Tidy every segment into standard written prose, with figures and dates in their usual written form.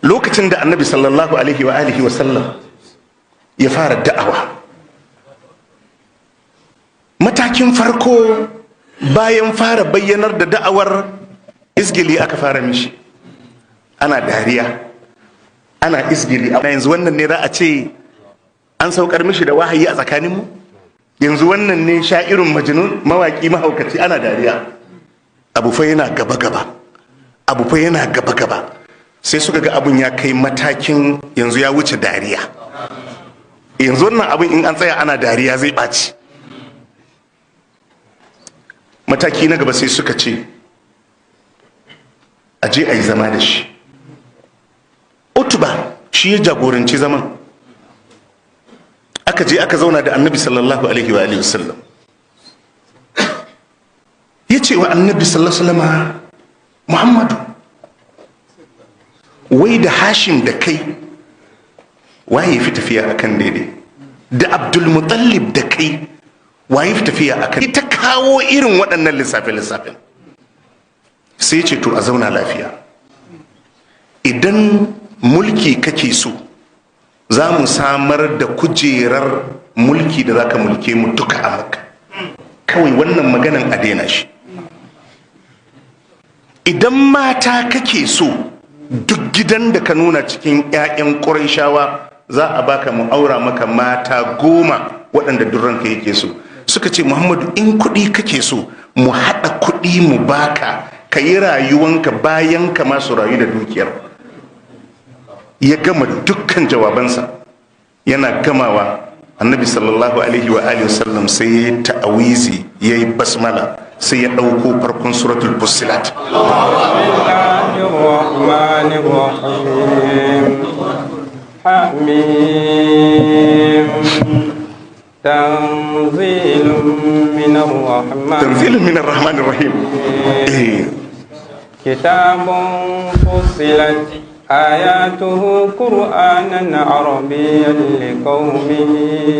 Lokacin da Annabi sallallahu alaihi wa alihi wa sallam ya fara da'awa, matakin farko bayan fara bayyanar da da'awar, izgili aka fara mishi. Ana dariya, ana izgili. Yanzu wannan ne za a ce an saukar mishi da wahayi a tsakaninmu? Yanzu wannan ne sha'irun majnun, mawaki mahaukaci? Ana dariya. Abu fa yana gaba gaba, abu fa yana gaba gaba. Sai suka ga abun ya kai matakin yanzu ya wuce dariya. Yanzu wannan abun in an tsaya ana dariya zai ɓaci. Mataki na gaba, sai suka ce a je a yi zama da shi. Utuba shi ya jagoranci zaman. Aka je aka zauna da Annabi sallallahu alaihi wa alihi wasallam. Ya ce wa Annabi sallallahu alaihi wasallama, "Muhammadu, wai da Hashim da kai, waye fi tafiya akan daidai? Da Abdulmutallib da kai, waye fi tafiya akan?" Ita kawo irin waɗannan lissafe-lissafen. Sai ce, "To, a zauna lafiya. Idan mulki kake so, za mu samar da kujerar mulki da za ka mulke mu duka a Makka. Kawai wannan maganan a daina shi. Idan mata kake so, duk gidan da ka nuna cikin 'ya'yan ƙurayshawa za a baka, mu aura maka mata 10 waɗanda duk ranka yake so." Suka ce, "Muhammadu, in kuɗi kake so, mu haɗa kuɗi mu baka, ka yi rayuwanka, bayan ka masu rayu da dukiyar." Ya gama dukkan jawabansa. Yana gamawa, Annabi sallallahu alaihi wa alihi wasallam sai ya yi ta'awizi, ya yi basmala, sai ya ɗauko farkon Suratul Fussilat. الرحمن الرحيم حميم تنزيل من الرحمن تنزيل من الرحمن الرحيم eh. كتاب فصلت آياته قرآنا عربيا لقوم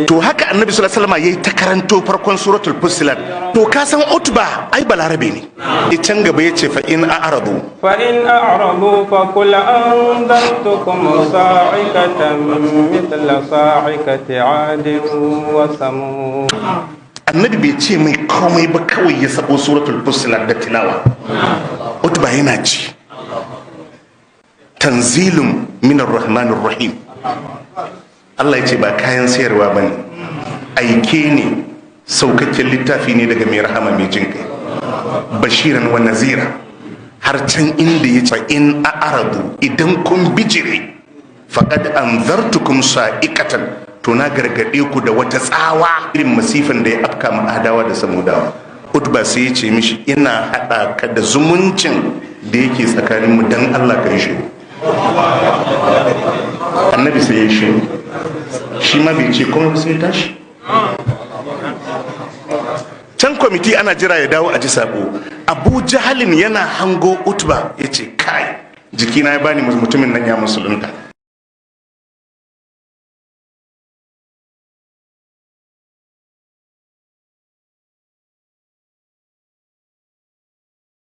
To, haka Annabi sallallahu alaihi wasallam yayi ta karanto farkon Suratul Fussilat. To, ka san Utba ai Balarabe ne. E, can gaba yace, fa in a'radu فإن أعرضوا فقل أنذرتكم صاعقة مثل صاعقة عاد وثمود. Annabi bai ce mai komai ba, kawai ya sabo Suratul Fussilat da tilawa. Utba yana ci, tanzilun minar rahmanir rahim. Allah ya ce ba kayan sayarwa ba ne, aike ne, saukakken littafi ne daga mai rahama mai jin kai, bashiran wa nazira. Har can inda ya ce, in a'radu, idan kun bijire, faqad anzartukum sa'iqatan, to na gargade ku da wata tsawa irin masifan da ya afka ma Adawa da Samudawa. Utba sai ya ce mishi, "Ina haɗa ka da zumuncin da yake tsakaninmu, dan Allah ka yi shiru." Annabi sai ya shiru, shi ma bai ce komai ba, sai ya tashi. Can kwamiti ana jira ya dawo a ji sako. Abu Jahalin yana hango Utba ya ce, "Kai, jikina ya bani mutumin nan ya musulunta."